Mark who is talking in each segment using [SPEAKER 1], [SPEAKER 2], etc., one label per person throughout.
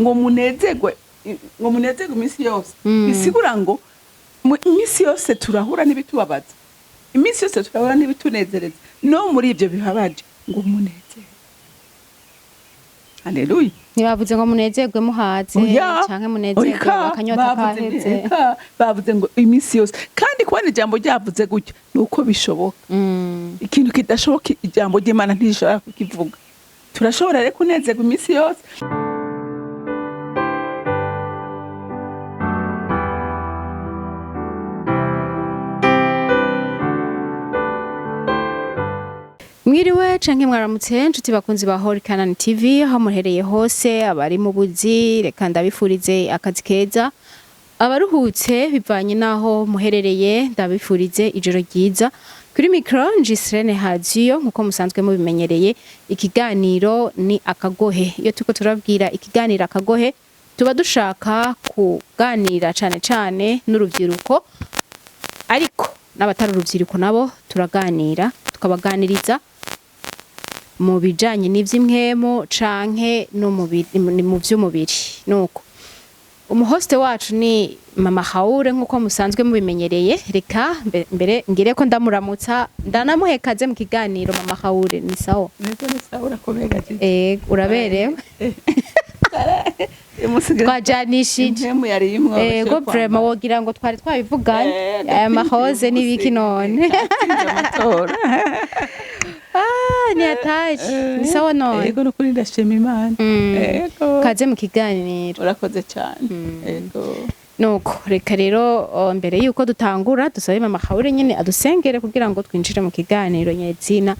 [SPEAKER 1] Ngo munezerwe, ngo munezerwe iminsi yose. Bisigura ngo iminsi yose turahura n'ibitubabaza, iminsi yose turahura n'ibitunezereza. No muri ibyo bibabaje ngo munezerwe. Haleluya!
[SPEAKER 2] Ntibavuze ngo munezerwe muhaze
[SPEAKER 1] Oya,
[SPEAKER 2] canke munezerwe
[SPEAKER 1] oya,
[SPEAKER 2] akanyota
[SPEAKER 1] bavuze
[SPEAKER 2] kaheze.
[SPEAKER 1] Eka, bavuze ngo iminsi yose. Kandi kubona ijambo ryavuze gutyo ni uko bishoboka. Ikintu kidashoboka, ijambo ry'Imana ntirishobora kukivuga. Turashobora rero kunezerwa iminsi yose.
[SPEAKER 2] Mwiriwe canke mwaramutse, nshuti bakunzi ba Holy Canaan TV, aho muhereye hose. Abari mu buzi, reka ndabifurize akazi keza. Abaruhutse, bivanye n'aho muherereye, ndabifurize ijoro ryiza. Kuri micro Njisirene Haziyo, nkuko musanzwe mubimenyereye, ikiganiro ni Akagohe. Iyo turiko turabwira ikiganiro Akagohe, tuba dushaka kuganira cane cane n'urubyiruko, ariko n'abatari urubyiruko nabo turaganira, tukabaganiriza mu bijanye n'ivy'impwemu canke no mu vy'umubiri. Nuko umuhoste wacu ni Mama Haure, nkuko musanzwe mubimenyereye. Reka mbere ngire ko ndamuramutsa, ndanamuhekaze mu kiganiro. Mama Haure, ni sawa?
[SPEAKER 1] Neza, ni sawa, urakomeye gaje.
[SPEAKER 2] Uraberewe. Twajanishije.
[SPEAKER 1] Impemu yari imworoshe.
[SPEAKER 2] Ego, vraiment wogira ngo twari twabivuganye. Aya mahoze n'ibiki none?
[SPEAKER 1] Amatora.
[SPEAKER 2] Ah, ni ataje, ni sawa none?
[SPEAKER 1] Ego, nukuri ndashima Imana. Ego.
[SPEAKER 2] Kaze mu kiganiro.
[SPEAKER 1] Urakoze cyane, ego.
[SPEAKER 2] Nuko reka rero mbere yuko dutangura dusabe Mama Haure nyene adusengere kugira ngo twinjire mu kiganiro nyezina.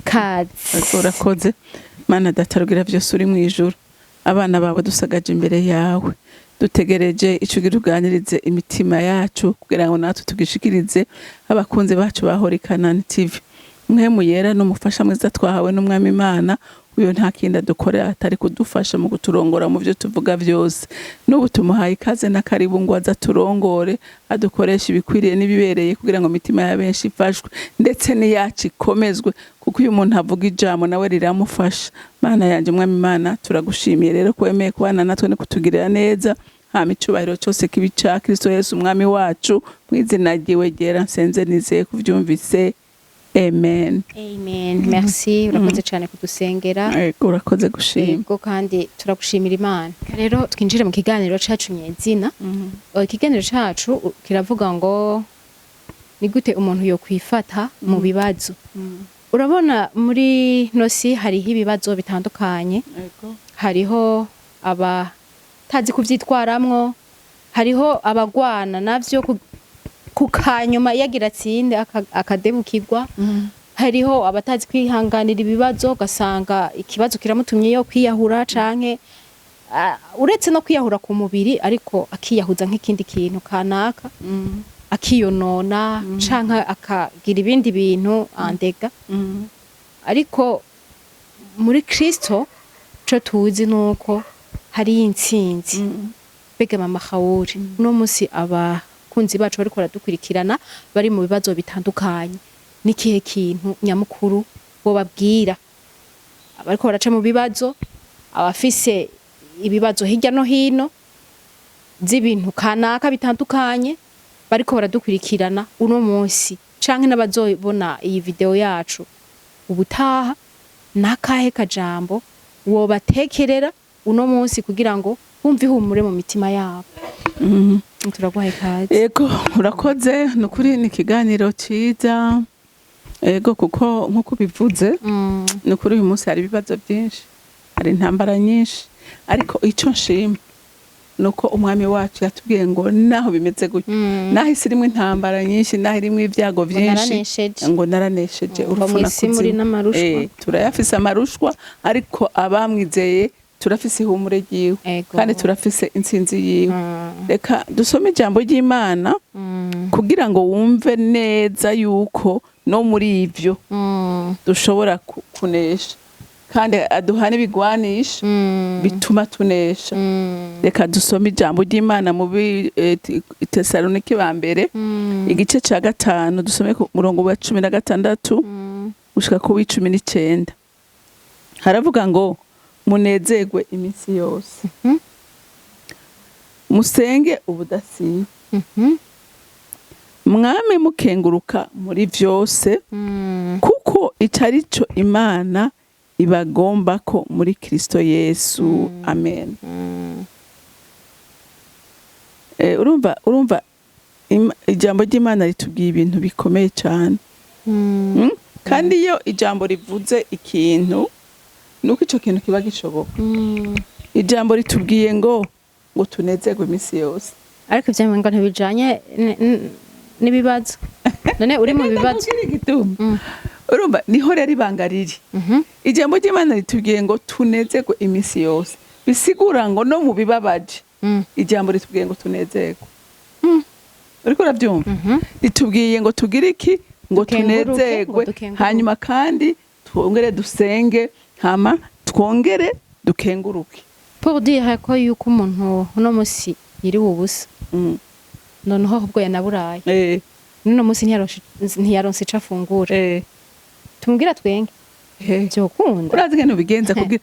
[SPEAKER 2] Kaze.
[SPEAKER 1] Ego, urakoze. Mana Data rugira byose uri mu ijuru, abana bawe dusagaje imbere yawe, dutegereje ico ugira uganirize imitima yacu kugira ngo natwe tugishikirize abakunzi bacu ba Holy Canaan TV. Mpwemu Yera n'umufasha mwiza twahawe n'Umwami Imana. Uyo nta kindi adukorera atari kudufasha mu kuturongora mu byo tuvuga byose. N'ubu tumuhaye ikaze n'akaribu ngo aze aturongore, adukoreshe ibikwiriye n'ibibereye kugira ngo imitima ya benshi ifashwe, ndetse n'iyacu ikomezwe, kuko iyo umuntu avuga ijambo nawe riramufasha. Mana yanjye, Umwami Imana, turagushimiye rero ko wemeye kubana natwe no kutugirira neza. Hama icubahiro cyose kibi ca Kristo Yesu Umwami wacu. Mu izina ryiwe ryera nsenze nizeye kuvyumvise, amen.
[SPEAKER 2] Amen, merci, urakoze cyane kudusengera.
[SPEAKER 1] Ego, urakoze gushima.
[SPEAKER 2] Yego, kandi turagushimira Imana. Rero twinjire mu kiganiro cacu nyezina. Ikiganiro cacu kiravuga ngo ni gute umuntu yokwifata mu bibazo. Urabona muri nosi hariho ibibazo bitandukanye.
[SPEAKER 1] Ego.
[SPEAKER 2] Hariho abatazi kuvyitwaramwo, hariho abagwana navyo ku kanyuma yagira atsinde akadebukirwa, hariho abatazi kwihanganira ibibazo, ugasanga ikibazo kiramutumye yo kwiyahura, canke uretse no kwiyahura ku mubiri, ariko akiyahuza nk'ikindi kintu kanaka, akiyonona canke akagira ibindi bintu andega. Ariko muri Kristo co tuzi nuko hari intsinzi. Mbega Mama Khawuri, uno munsi abakunzi bacu bariko baradukurikirana bari mu bibazo bitandukanye, n'ikihe kintu nyamukuru bobabwira abariko baraca mu bibazo, abafise ibibazo hirya no hino z'ibintu kanaka bitandukanye, bariko baradukurikirana uno munsi canke n'abazobona iyi video yacu ubutaha? Nakahe kajambo wobatekerera uno munsi kugira ngo bumve ihumure mu mitima yabo? Turaguhaye kaze.
[SPEAKER 1] Ego, urakoze. Ni ukuri ni ikiganiro cyiza. Ego, kuko nk'uko ubivuze, ni ukuri uyu munsi hari ibibazo byinshi, hari intambara nyinshi, ariko icyo nshima ni uko Umwami wacu yatubwiye ngo naho bimeze gutyo, naho isi irimo intambara nyinshi, naho irimo ibyago
[SPEAKER 2] Ngo
[SPEAKER 1] byinshi,
[SPEAKER 2] naranesheje.
[SPEAKER 1] Ngo naranesheje
[SPEAKER 2] Ngo
[SPEAKER 1] urupfu
[SPEAKER 2] mw'isi muri
[SPEAKER 1] na kuzimu.
[SPEAKER 2] n'amarushwa.
[SPEAKER 1] Turayafise amarushwa, ariko abamwizeye turafise ihumure ryiwe kandi turafise intsinzi yiwe. Reka dusome ijambo ry'Imana kugira ngo wumve neza yuko no muri ivyo dushobora kunesha, kandi aduha n'ibigwanisha bituma tunesha. Reka dusome ijambo ry'Imana mu Tesalonike ba mbere, igice ca 5, dusome ku murongo wa 16 gushika ku w'19. Haravuga ngo: Munezerwe iminsi yose. Musenge ubudasiba. Mwame mukenguruka muri vyose, kuko ico ari co Imana ibagombako muri Kristo Yesu. Amen. Urumva ijambo ry'Imana ritubwiye ibintu bikomeye cyane. Kandi iyo ijambo rivuze ikintu, nuko ico kintu kiba gishoboka. Ijambo ritubwiye ngo tunezerwe iminsi yose.
[SPEAKER 2] Ariko ivyo ngo ntibijanye n'ibibazo. None uri mu bibazo?
[SPEAKER 1] Ndakubwira igituma. Urumva niho rero ibanga riri. Ijambo ry'Imana ritubwiye ngo tunezerwe iminsi yose, bisigura ngo no mu bibabaje, ijambo ritubwiye ngo tunezerwe. Uriko urabyumva?
[SPEAKER 2] Mhm.
[SPEAKER 1] Ritubwiye ngo tugire iki? Ngo
[SPEAKER 2] Dukenguruke, ngo
[SPEAKER 1] tunezerwe.
[SPEAKER 2] dukenguruke.
[SPEAKER 1] Hanyuma kandi twongere dusenge, hama twongere dukenguruke.
[SPEAKER 2] Pour dire ko yuko umuntu uno musi yiriwe ubusa, noneho ahubwo yanaburaye, n'uno musi ntiyaronse ico afungura, tumubwira twenge, vyokunda?
[SPEAKER 1] Urazi ngene ubigenza kugira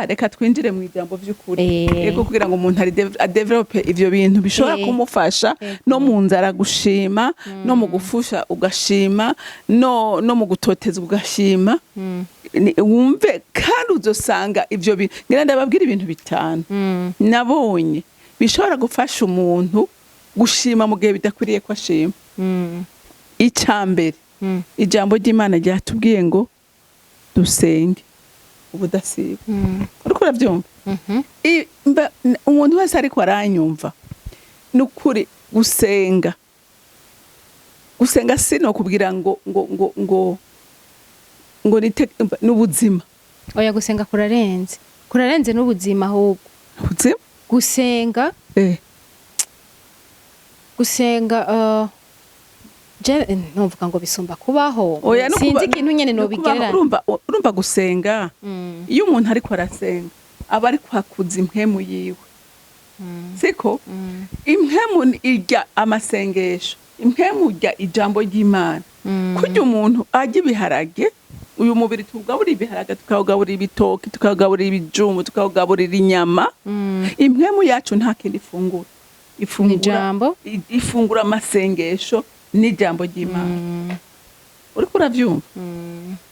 [SPEAKER 1] reka twinjire mu ijambo vy'ukuri. Ego, kugira ngo umuntu adevelope ivyo bintu bishobora kumufasha no mu nzara gushima, no mu gufusha ugashima, no mu gutoteza ugashima. Wumve kandi uzosanga ivyo bintu. Ngira ndababwira ibintu bitanu nabonye bishobora gufasha umuntu gushima mu gihe bidakwiriye ko ashima. Icya mbere, ijambo ry'Imana ryatubwiye ngo dusenge ubudasiba. Uriko urabyumva?
[SPEAKER 2] Mhm.
[SPEAKER 1] Umuntu wese ariko aranyumva, ni ukuri gusenga sino kubwira ngo n'ubuzima.
[SPEAKER 2] Oya, gusenga kurarenze n'ubuzima ahubwo.
[SPEAKER 1] Ubuzima.
[SPEAKER 2] Gusenga, gusenga, je novuga ngo bisumba kubaho.
[SPEAKER 1] Oya, no
[SPEAKER 2] Sinzi ikintu nyene
[SPEAKER 1] no kubaho,
[SPEAKER 2] nobigereranya.
[SPEAKER 1] Urumva gusenga, iyo umuntu ariko arasenga aba ariko akuza impwemu yiwe, siko? Impwemu irya amasengesho, impwemu irya ijambo ry'Imana. Kurya umuntu arya ibiharage, uyu mubiri tuwugaburira ibiharage, tukawugaburira ibitoki, tukawugaburira ibijumbu, tukawugaburira inyama, impwemu yacu nta kindi ifungura, ifungura
[SPEAKER 2] Ijambo.
[SPEAKER 1] Ifungura amasengesho n'ijambo ry'Imana. Uriko uravyumva?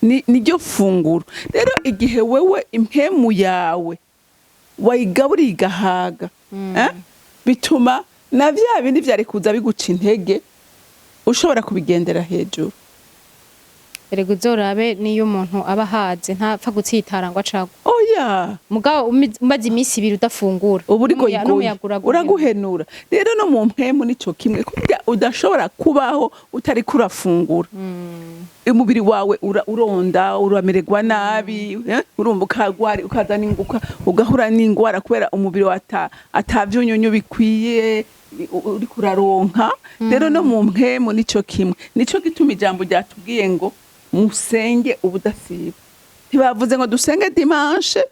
[SPEAKER 1] Niryo funguro. Rero igihe wewe impwemu yawe wayigaburiye igahaga, bituma na vya bindi vyari kuza biguca intege ushobora kubigendera hejuru.
[SPEAKER 2] Erega uzorabe niyo umuntu aba ahaze ntapfa gutsitara ngo acagwe.
[SPEAKER 1] Oya.
[SPEAKER 2] Mugabo umaze iminsi 2 udafungura,
[SPEAKER 1] uba uri goyigoyi.
[SPEAKER 2] N'umuyaga uraguhenura.
[SPEAKER 1] Uraguhenura. Rero no mu mpwemu nico kimwe. Kurya udashobora kubaho utariko urafungura, umubiri wawe uronda, uramererwa nabi, urumva ukagwara, ukazana inguka, ugahura n'ingwara kubera umubiri wawe ata vyunyunyu bikwiye uriko uraronka. Rero no mu mpwemu nico kimwe. Nico gituma ijambo ryatubwiye ngo musenge ubudasiba. Ntibavuze ngo dusenge dimanche,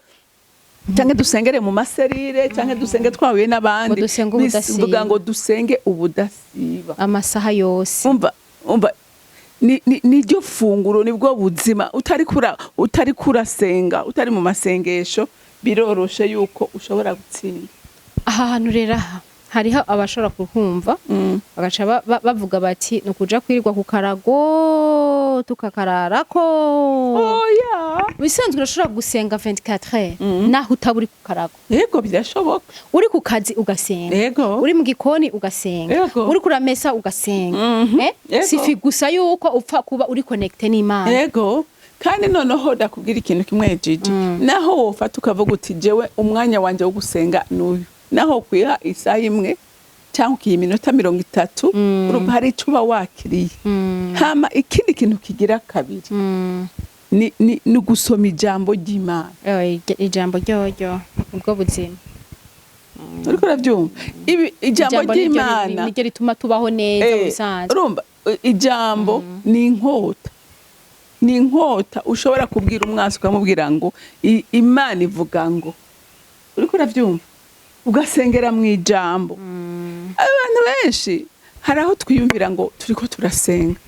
[SPEAKER 1] canke dusengere mu ma cellules, canke dusenge twahuye n'abandi.
[SPEAKER 2] Ngo dusenge ubudasiba.
[SPEAKER 1] Bivuga ngo dusenge ubudasiba.
[SPEAKER 2] Amasaha yose.
[SPEAKER 1] Umva, niryo funguro, nibwo buzima. Utari kurasenga, utari mu masengesho, biroroshe yuko ushobora gutsinda.
[SPEAKER 2] Aha hantu rero, aha hariho abashobora kuhumva bagaca bavuga bati ni ukuja kwirirwa ku karago tukakararako.
[SPEAKER 1] Oya.
[SPEAKER 2] Bisanzwe urashobora gusenga 24 heures naho utaba uri ku karago.
[SPEAKER 1] Yego, birashoboka.
[SPEAKER 2] Uri ku kazi ugasenga, uri mu gikoni ugasenga, uri kuramesa ugasenga. Eh? Sifi gusa yuko upfa kuba uri connecté n'Imana.
[SPEAKER 1] Yego, kandi noneho ndakubwira ikintu kimwe, Jiji. Naho wofata ukavuga uti jewe umwanya wanje wo gusenga n'uyu, naho kwiha isaha imwe cyangwa ukiha iminota 30, urumva hari ico uba wakiriye. Hama ikindi kintu kigira kabiri ni ugusoma ijambo ry'Imana.
[SPEAKER 2] Oh, ijambo ryoryo ubwo buzima.
[SPEAKER 1] Uriko uravyumva? Ibi ijambo ry'Imana
[SPEAKER 2] niryo rituma tubaho neza mu bisanzwe.
[SPEAKER 1] Urumva, ijambo ni inkota, ni inkota ushobora kubwira umwansi, ukamubwira ngo Imana ivuga ngo. Uriko uravyumva? Ugasengera mu ijambo. Abantu benshi hari aho twiyumvira ngo turiko turasenga.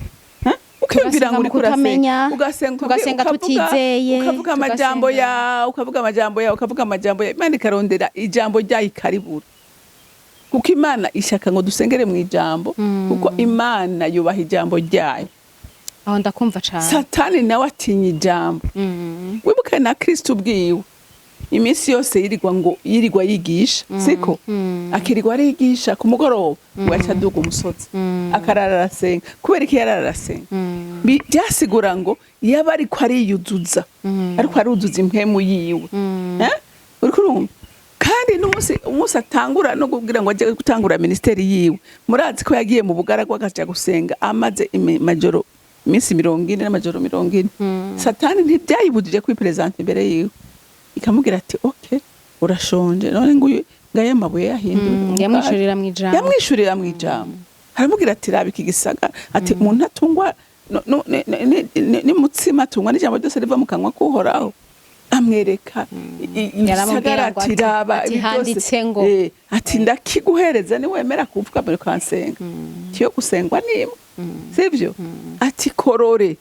[SPEAKER 1] Ha? Ukiyumvira
[SPEAKER 2] Tugasenga
[SPEAKER 1] ngo
[SPEAKER 2] mu
[SPEAKER 1] uriko urasenga,
[SPEAKER 2] kutamenya,
[SPEAKER 1] ugasenga,
[SPEAKER 2] tugasenga tutizeye,
[SPEAKER 1] ukavuga amajambo
[SPEAKER 2] tugasenga.
[SPEAKER 1] yawe, ukavuga amajambo yawe, ukavuga amajambo yawe, Imana ikarondera ijambo ryayo ikaribura, kuko Imana ishaka ngo dusengere mu ijambo, kuko Imana yubaha ijambo ryayo.
[SPEAKER 2] Aho ndakumva cane.
[SPEAKER 1] Satani nawe atinya ijambo. Wibuke na Kristo ubwiwe, iminsi yose yirirwa ngo yirirwa yigisha, siko? Akirirwa arigisha, ku mugoroba ngo aca aduga umusozi, akarara arasenga. Kubera iki yarara arasenga? Byasigura ngo yaba ariko ariyuzuza, ariko aruzuza impwemu yiwe. Eh? Uriko urumva? Kandi n'umunsi umunsi atangura no kubwira ngo ajye gutangura ministeri yiwe, murazi ko yagiye mu bugaragwa, akaja gusenga, amaze majoro iminsi 40 n'amajoro 40. Satani ntibyayibujije kwiperezanta imbere yiwe, ikamubwira ati: "Ok, urashonje, none nguyu, ngaya mabuye yahindura umukate."
[SPEAKER 2] Yamwishurira mu ijambo.
[SPEAKER 1] Yamwishurira mu ijambo, aramubwira ati: "Raba iki gisagara," ati: "Umuntu atungwa n'umutsima, atungwa n'ijambo ryose riva mu kanwa k'Uhoraho." Amwereka
[SPEAKER 2] Yaramubwira
[SPEAKER 1] igisagara,
[SPEAKER 2] ngo
[SPEAKER 1] ati: "Raba
[SPEAKER 2] ati
[SPEAKER 1] ibi byose."
[SPEAKER 2] handitse ngo.
[SPEAKER 1] Ati: "Ndakiguhereza niwemera kuvuga mbere ukansenga." Tiyo gusengwa nimwe, sivyo? Ati: "Korore,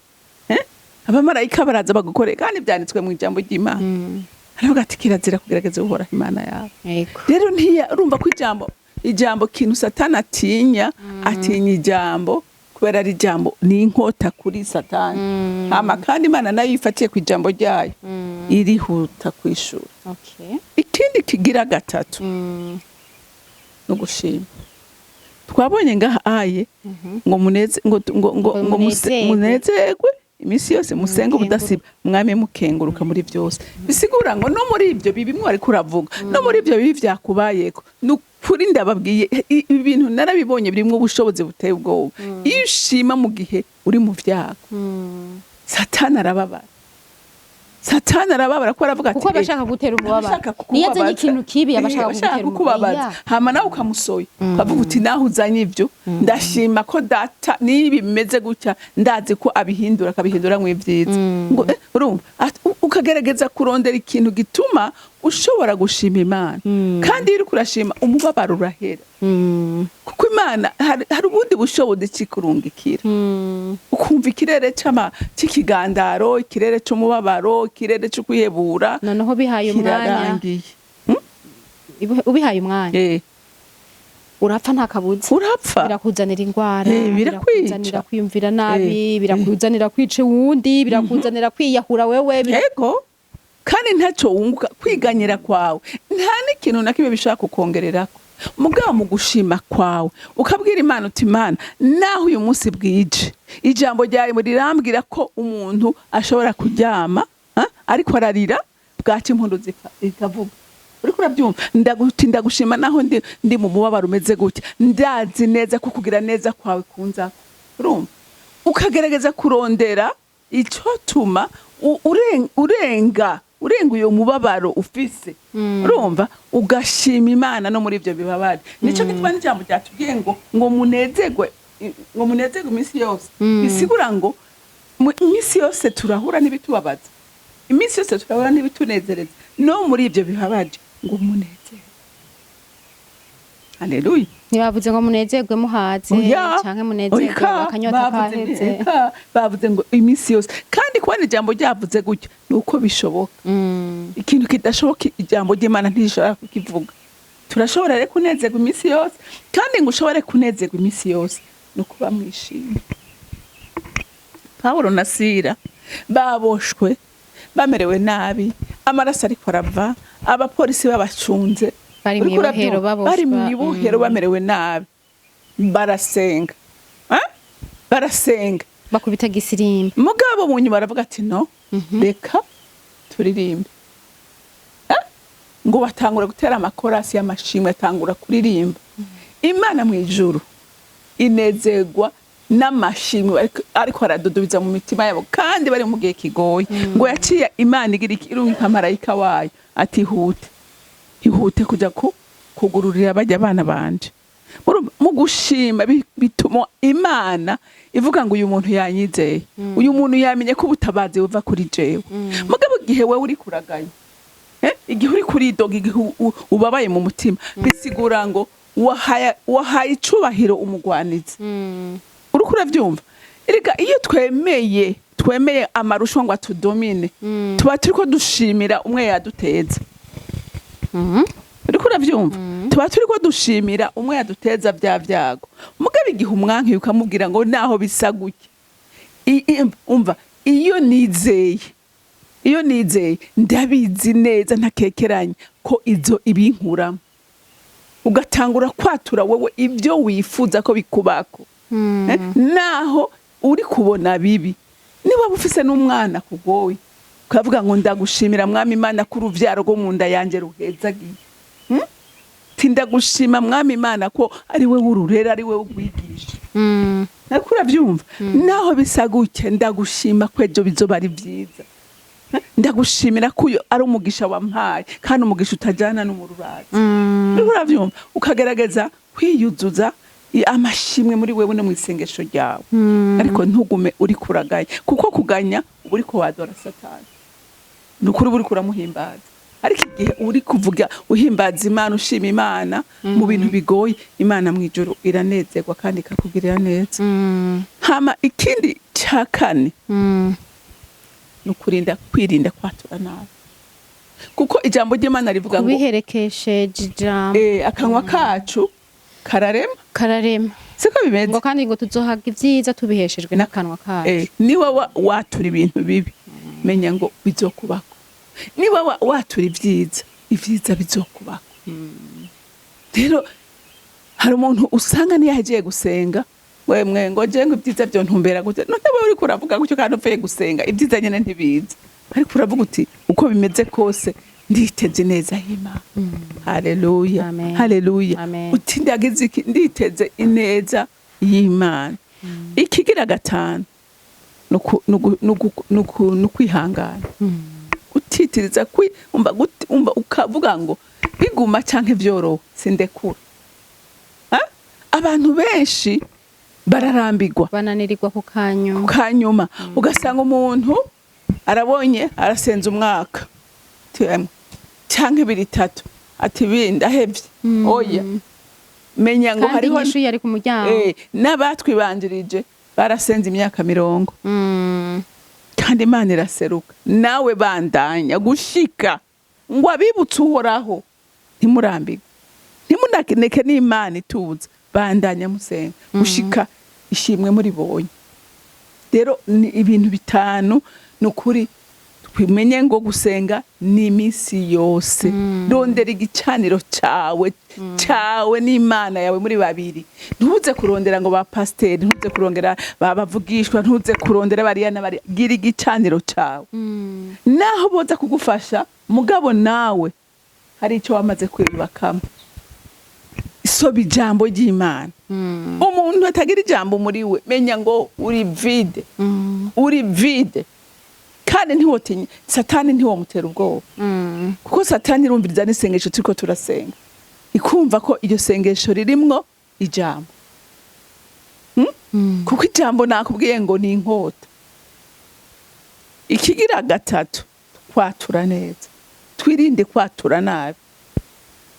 [SPEAKER 1] eh? Abamarayika baraza bagukore, kandi byanditswe mu ijambo ry'Imana." Aravuga ati: "Kirazira kugerageza Uhoraho Imana yawe." Rero ntiya urumva ko ijambo kintu Satani atinya, atinya ijambo, kubera ari ijambo ni inkota kuri Satani. Hama kandi Imana nayo ifatiye ku ijambo ryayo irihuta kwishura. Ikindi kigira gatatu no gushima. Twabonye ngaha aye ngo muneze ngo
[SPEAKER 2] Ngo
[SPEAKER 1] ngo
[SPEAKER 2] munezerwe.
[SPEAKER 1] Munezerwe iminsi yose, musenge ubudasiba, mwame mukenguruka muri byose. Bisigura ngo no muri ibyo bibi mwe ariko uravuga, no muri ibyo bibi vyakubayeko, ni ukuri ndababwiye, ibi bintu narabibonye, birimwo ubushobozi buteye ubwoba. Iyo ushima mu gihe uri mu vyago, Satani arababara. Satani arababara ko aravuga ati:
[SPEAKER 2] Kuko aba
[SPEAKER 1] "Eh,
[SPEAKER 2] ashaka gutera umubabaro.
[SPEAKER 1] Abashaka
[SPEAKER 2] Niyo azanye
[SPEAKER 1] kukubabaza.
[SPEAKER 2] ikintu kibi, aba ashaka
[SPEAKER 1] Abashaka
[SPEAKER 2] kugutera
[SPEAKER 1] kukubabaza.
[SPEAKER 2] umubabaro.
[SPEAKER 1] Hama nawe ukamusoya, ukavuga uti: "Naho uzanye ibyo, ndashima ko Data niba bimeze gutya, ndazi ko abihindura, akabihindura mu ibyiza." Ngo urumva, ukagerageza kurondera ikintu gituma ushobora gushima Imana. Kandi iyo uriko urashima, umubabaro urahera, kuko Imana hari ubundi bushobozi cikurungikira. Ukumva ikirere c'ikigandaro, ikirere c'umubabaro, ikirere co kwihebura
[SPEAKER 2] Noneho bihaye umwanya,
[SPEAKER 1] kirarangiye.
[SPEAKER 2] Ubihaye umwanya, urapfa nta kabuza.
[SPEAKER 1] Urapfa.
[SPEAKER 2] Birakuzanira ingwara,
[SPEAKER 1] Birakwica.
[SPEAKER 2] birakuzanira kwiyumvira nabi, birakuzanira kwica uwundi, birakuzanira kwiyahura wewe.
[SPEAKER 1] Yego, kandi ntacyo wunguka. Kwiganyira kwawe nta n'ikintu na kimwe bishobora kukongererako. Mugabo mu gushima kwawe ukabwira Imana uti: "Imana, naho uyu munsi bwije, ijambo ryawe rirambwira ko umuntu ashobora kuryama, ha? Ariko ararira, bwaca impundu zikavuga." Uriko urabyumva? Ndaguti ndagushima naho ndi mu mubabaro umeze gutya, ndazi neza ko kugira neza kwawe kunzako. Urumva, ukagerageza kurondera icotuma urenga uyo mubabaro ufise. Urumva, ugashima Imana no muri ivyo bibabare. Nico gituma n'ijambo ryatubwiye ngo munezerwe, ngo munezerwe iminsi yose. Bisigura ngo iminsi yose turahura n'ibitubabaza, iminsi yose turahura n'ibitunezereza. No muri ivyo bibabaje, ngo munezerwe. Haleluya.
[SPEAKER 2] Ntibavuze ngo munezerwe muhaze
[SPEAKER 1] Oya,
[SPEAKER 2] canke munezerwe
[SPEAKER 1] oya,
[SPEAKER 2] akanyota
[SPEAKER 1] bavuze
[SPEAKER 2] kaheze.
[SPEAKER 1] Eka, bavuze ngo iminsi yose. Kandi kubona ijambo ryavuze gutyo ni uko bishoboka. Ikintu kidashoboka, ijambo ry'Imana ntirishobora kukivuga. Turashobora rero kunezerwa iminsi yose. Kandi ngo ushobore kunezerwa iminsi yose ni ukuba mwishimye. Pawulo na Sira baboshwe, bamerewe nabi, amaraso ariko arava, abapolisi babacunze.
[SPEAKER 2] Bari
[SPEAKER 1] Uriko
[SPEAKER 2] mw'ibohero.
[SPEAKER 1] urabyumva?
[SPEAKER 2] Baboshwe.
[SPEAKER 1] Bari mw'ibohero, bamerewe nabi, barasenga. Eh? Barasenga.
[SPEAKER 2] Bakubita gisirimba.
[SPEAKER 1] Mugabo mu nyuma baravuga ati: "No, reka turirimbe." Eh? Ngo batangura gutera amakorasi y'amashimwe, atangura kuririmba. Imana mu ijuru inezerwa n'amashimwe ariko aradudubiza mu mitima yabo, kandi bari mu gihe kigoye. Ngo yaciye Imana igira irungika marayika wayo ati: "Ihute, ihute kujya ku kugururira bajya abana banje." Murumva, mu gushima bituma Imana ivuga ngo: "Uyu muntu yanyizeye, uyu muntu yamenye ko ubutabazi buva kuri jewe." Mugabo igihe wewe uri kuraganya, igihe uri kuridoga, igihe ubabaye mu mutima, bisigura ngo wahaye icubahiro umugwanizi. Uriko uravyumva? Erega iyo twemeye amarushwa ngo atudomine, tuba turiko dushimira umwe yaduteza. Uriko uravyumva? Tuba turiko dushimira umwe yaduteza bya vyago. Mugabo igihe umwankiye, ukamubwira ngo naho bisa gutya, umva, iyo nizeye, ndabizi neza ntakekeranya ko izo ibinkuramo. Ugatangura kwatura wewe ibyo wifuza ko bikubako. Naho uri kubona bibi, niba ufise n'umwana kugoye, ukavuga ngo ndagushimira, Mwami Imana, ko uruvyaro rwo mu nda yanjye ruhezagiye. Ti ndagushima, Mwami Imana, ko ari we w'ururera, ari we ugwigisha. Ariko uravyumva, naho bisa gutya, ndagushima ko ejo bizoba ari vyiza. Ndagushimira ko uyu ari umugisha wampaye, kandi umugisha utajana n'umururazi. Uriko uravyumva? Ukagerageza kwiyuzuza amashimwe muri wewe no mu isengesho ryawe, ariko ntugume uri kuraganya, kuko kuganya uba uriko wadora Satani. Ni ukuri, uba uriko uramuhimbaza. Ariko igihe uri kuvuga, uhimbaza Imana, ushima Imana mu bintu bigoye, Imana mu ijuru iranezerwa kandi ikakugirira neza. Hama ikindi cya kane ni ukurinda, kwirinda kwatura nabi, kuko ijambo ry'Imana rivuga ngo
[SPEAKER 2] kubiherekesheje ijambo.
[SPEAKER 1] Akanwa kacu kararema.
[SPEAKER 2] Kararema.
[SPEAKER 1] Siko bimeze?
[SPEAKER 2] Ngo kandi ngo tuzohaga ibyiza tubiheshejwe n'akanwa kacu.
[SPEAKER 1] Niba watura ibintu bibi, menya ngo bizokubako. Niba watura ibyiza, ibyiza bizokubako. Rero hari umuntu usanga niyo yagiye gusenga, wemwe ngo je ngo ibyiza byo ntumbera gute? None wewe uriko uravuga gutyo kandi upfuye gusenga, ibyiza nyene ntibiza. Ariko uravuga uti uko bimeze kose nditeze neza y'Imana. Haleluya!
[SPEAKER 2] Amen.
[SPEAKER 1] Haleluya!
[SPEAKER 2] Amen.
[SPEAKER 1] Uti ndagize iki? Nditeze ineza y'Imana. Ikigira gatanu ni ukwihangana, gutitiriza, umva, umva, ukavuga ngo biguma canke vyoroha, sindekura. Ha? Abantu benshi bararambirwa.
[SPEAKER 2] Bananirirwa ku kanyuma.
[SPEAKER 1] Kanyuma ugasanga umuntu arabonye arasenza umwaka TM, canke ibiri, itatu, ati bindi ahevye. Oya, menya ngo
[SPEAKER 2] kandi
[SPEAKER 1] hariho
[SPEAKER 2] inyishu yari ku muryango.
[SPEAKER 1] N'abatwibanjirije barasenze imyaka 40 kandi Imana iraseruka. Nawe bandanya gushika ngo abibutse Uhoraho, ntimurambirwe, ntimunaneke n'Imana ituza. Bandanya musenga gushika ishimwe muribonye. Rero ni ibintu bitanu. Ni ukuri, twimenye ngo gusenga ni iminsi yose. Rondera igicaniro cyawe n'Imana yawe muri babiri. Ntuze kurondera ngo ba pasiteri, ntuze kurondera ba bavugishwa, ntuze kurondera bariya na bariya. Gira igicaniro cyawe. Naho boza kugufasha, mugabo nawe hari icyo wamaze kwiyubakamo. Isoba ijambo ry'Imana. Umuntu atagira ijambo muri we, menya ngo uri vide. Uri vide, kandi ntiwotinye Satani, ntiwomutera ubwoba, kuko Satani irumviriza n'isengesho turiko turasenga, ikumva ko iryo sengesho ririmwo ijambo. Kuko ijambo nakubwiye ngo ni inkota. Ikigira gatatu, kwatura neza, twirinde kwatura nabi.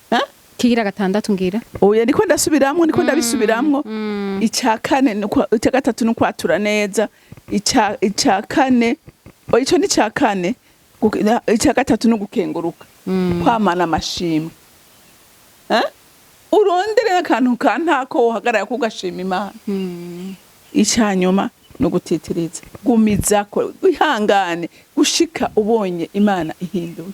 [SPEAKER 1] Ha?
[SPEAKER 2] Kigira gatandatu ngira.
[SPEAKER 1] Oya, niko ndasubiramwo, niko ndabisubiramwo. Icya kane icya gatatu ni ukwatura neza. Icya kane, oya, ico ni icya kane. Icya gatatu ni ugukenguruka, kwamana amashimwe. Eh? Urondere akantu ka ntako wohagarara ko ugashima Imana. Icya nyuma ni ugutitiriza, gumizako, wihangane gushika ubonye Imana ihinduye.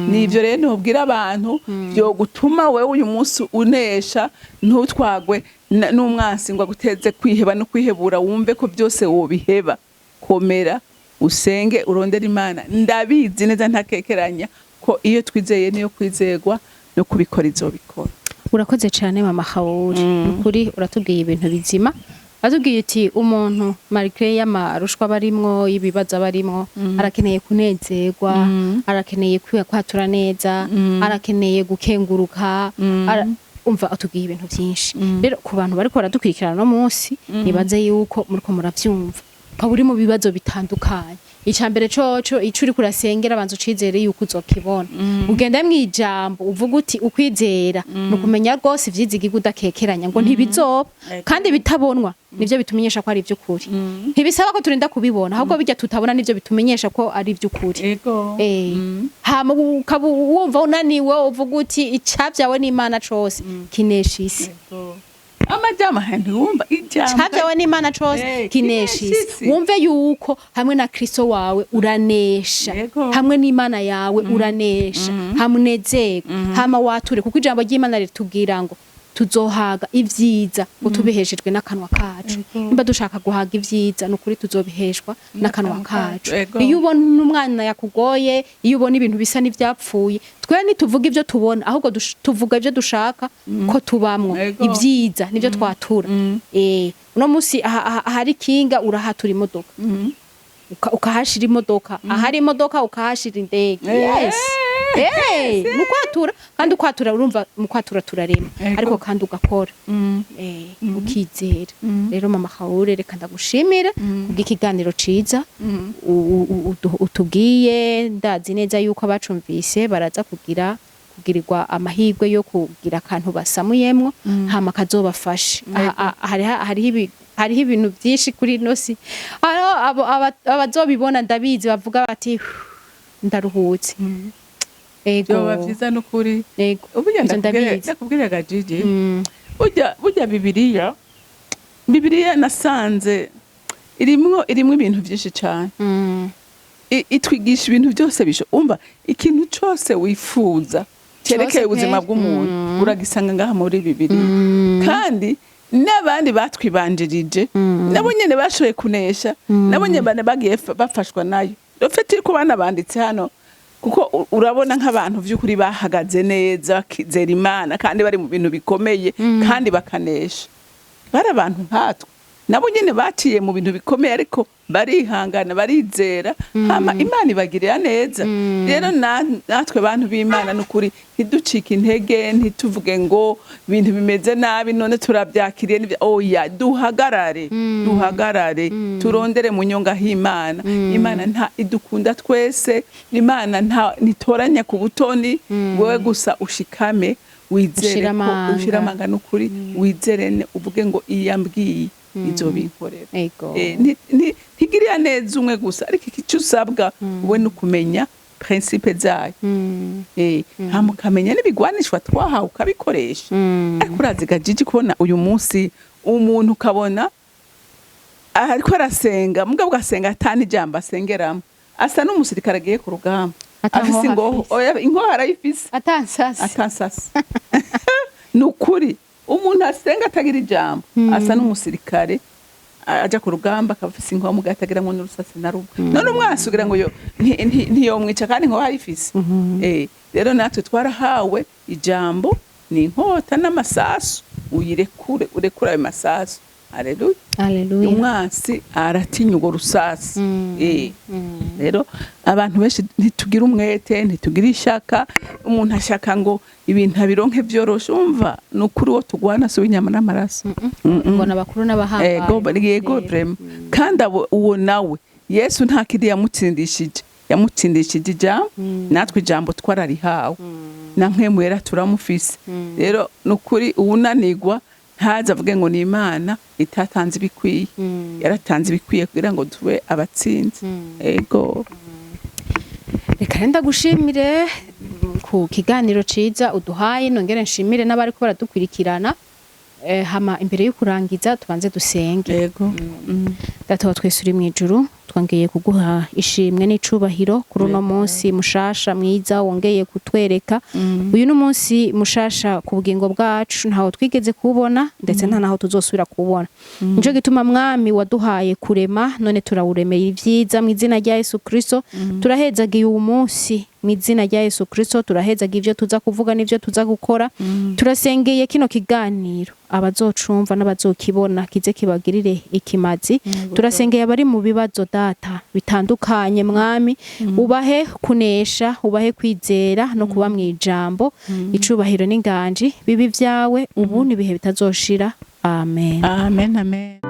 [SPEAKER 1] Nivyo rero ntubwira abantu byo gutuma wewe uyu munsi unesha, ntutwagwe n'umwansi ngo aguteze kwiheba no kwihebura, wumve ko byose wobiheba. Komera, usenge, urondere Imana. Ndabizi neza ntakekeranya ko iyo twizeye niyo kwizegwa, no kubikora izobikora.
[SPEAKER 2] Urakoze cyane, mama Hawuri. Nukuri uratubwiye ibintu bizima. Atubwiye uti umuntu malgré y'amarushwa barimwo, y'ibibazo barimwo, arakeneye kunezerwa, arakeneye kwatura neza, arakeneye gukenguruka. Umva, atubwiye ibintu byinshi. Rero ku bantu bariko baradukurikirana no munsi, nibaze yuko muriko muravyumva. Ukaba uri mu bibazo bitandukanye, icya mbere coco, ico uriko urasengera, banza ucizere yuko uzokibona. Ugende mw'ijambo, uvuga uti ukwizera ni ukumenya rwose ivyizigirwa, udakekeranya ngo ntibizoba. Kandi bitabonwa nivyo bitumenyesha ko ari ivy'ukuri. Ntibisaba ko turinda kubibona, ahubwo bijya tutabona nivyo bitumenyesha ko ari ivy'ukuri. Hama ukaba wumva unaniwe, uvuga uti icavyawe n'Imana cose kinesha isi.
[SPEAKER 1] Amajambo ntiwumva ijambo.
[SPEAKER 2] Icavyawe n'Imana cose kinesha
[SPEAKER 1] kinesha
[SPEAKER 2] isi.
[SPEAKER 1] Isi.
[SPEAKER 2] Wumve yuko hamwe na Kristo wawe uranesha. Hamwe n'Imana yawe uranesha, hamunezerwe, hama wature, kuko ijambo ry'Imana ritubwira ngo tuzohaga ivyiza ngo tubiheshejwe n'akanwa kacu. Nimba dushaka guhaga ivyiza, ni ukuri tuzobiheshwa n'akanwa kacu. Iyo ubona umwana yakugoye, iyo ubona ibintu bisa n'ivyapfuye, twe ntituvuga ivyo tubona, ahubwo tuvuga ivyo dushaka ko tubamwo. Ivyiza nivyo twatura. Uno musi ahari kinga urahatura imodoka, ukahashira imodoka, ahari imodoka ukahashira indege. Yes, ni ukwatura. Kandi ukwatura, urumva mu kwatura turarema. Ariko kandi ugakora, ukizera. Rero mama Haure, reka ndagushimire kubw'ikiganiro ciza utubwiye. Ndazi neza yuko abacumvise baraza kugirirwa amahirwe yo kugira akantu basamuyemwo, hama kazobafashe. Hariho ibintu byinshi kuri ino si. Hariho abazobibona, ndabizi, bavuga bati ndaruhutse.
[SPEAKER 1] Byoba vyiza n'ukuri. Burya
[SPEAKER 2] Ivyo ndabizi.
[SPEAKER 1] Ndakubwira gajiji, burya Bibiliya nasanze irimwo ibintu vyinshi cane. Itwigisha ibintu byose bisho umva, ikintu cose wifuza cyerekeye
[SPEAKER 2] Cose
[SPEAKER 1] ubuzima
[SPEAKER 2] pe.
[SPEAKER 1] bw'umuntu uragisanga ngaha muri Bibiliya. Kandi n'abandi batwibanjirije nabo nyene bashoboye kunesha, nabo nyene bagiye bafashwa nayo. Rufite ko banabanditse hano, kuko urabona nk'abantu vy'ukuri bahagaze neza, bakizera Imana kandi bari mu bintu bikomeye kandi bakanesha, bari abantu nkatwe. Nabo nyene baciye mu bintu bikomeye, ariko barihangana, barizera, hama Imana ibagirira neza. Rero natwe bantu b'Imana, n'ukuri ntiducike intege, ntituvuge ngo ibintu bimeze nabi none turabyakiriye oya, duhagarare, duhagarare, turondere mu nyonga h'Imana. Imana nta idukunda twese, Imana nta ntitoranya ku butoni. Wowe gusa ushikame, wizere
[SPEAKER 2] Ushire
[SPEAKER 1] ko
[SPEAKER 2] amanga.
[SPEAKER 1] Ushire amanga n'ukuri, wizere uvuge ngo iyambwiye izobinkorera. Ntigirira neza umwe gusa, ariko icyo usabwa wowe ni ukumenya principe zayo. Hama ukamenya n'ibigwanishwa twahawe, ukabikoresha. Ariko urazi gajiji, kubona uyu munsi umuntu ukabona ariko arasenga, mugabo ugasenga atani ijambo asengeramo, asa n'umusirikare agiye ku rugamba
[SPEAKER 2] Ata
[SPEAKER 1] afise
[SPEAKER 2] nkoho
[SPEAKER 1] ingoho.
[SPEAKER 2] afise.
[SPEAKER 1] Oya, inkoho arayifise.
[SPEAKER 2] Atansasi.
[SPEAKER 1] Atansasi. Ni ukuri, umuntu asenga atagira ijambo asa n'umusirikare aja ku rugamba, akaba afise inkoho mugabo atagiramwo n'urusasi na rumwe. None umwansi ugira ngo ntiyomwica kandi inkoho ayifise? Rero natwe twarahawe ijambo, ni inkota n'amasasu. Uyirekure, urekure ayo masasu. Haleluya!
[SPEAKER 2] Haleluya.
[SPEAKER 1] Umwansi aratinya urwo rusasi. Rero abantu benshi ntitugira umwete, ntitugira ishaka. Umuntu ashaka ngo ibintu abironke vyoroshe. Umva, ni ukuri, uwo tugwana si uw'inyama n'amaraso.
[SPEAKER 2] Ngo n'abakuru n'abahambaye.
[SPEAKER 1] Ego, yego, vraiment. Kandi abo uwo nawe Yesu nta kindi yamutsindishije, yamutsindishije ijambo. Natwe ijambo twararihawe na Mpwemu Yera, turamufise. Rero ni ukuri, uwunanirwa ntaze avuge ngo ni Imana itatanze ibikwiye. Yaratanze ibikwiye kugira ngo tube abatsinzi. Ego.
[SPEAKER 2] Reka rero ndagushimire ku kiganiro ciza uduhaye, nongere nshimire n'abariko baradukurikirana. Hama imbere yo kurangiza tubanze dusenge.
[SPEAKER 1] Ego.
[SPEAKER 2] Data wa twese uri mu ijuru, twongeye kuguha ishimwe n'icubahiro kuri uno munsi mushasha mwiza wongeye kutwereka. Uyu ni umunsi mushasha ku bugingo bwacu, ntaho twigeze kuwubona, ndetse nta naho tuzosubira kuwubona. Nico gituma, Mwami, waduhaye kurema, none turawuremeye ibyiza mu izina rya Yesu Kristo. Turahezagiye uwu munsi mu izina rya Yesu Kristo, turahezagiye ibyo tuza kuvuga n'ibyo tuza gukora. Turasengeye kino kiganiro, abazocumva n'abazokibona kize kibagirire ikimazi. Turasengeye abari mu bibazo, Data, bitandukanye. Mwami, ubahe kunesha, ubahe kwizera no kuba mu ijambo. Icubahiro n'inganji bibi byawe ubu n'ibihe bitazoshira. Amen.
[SPEAKER 1] Amen, amen.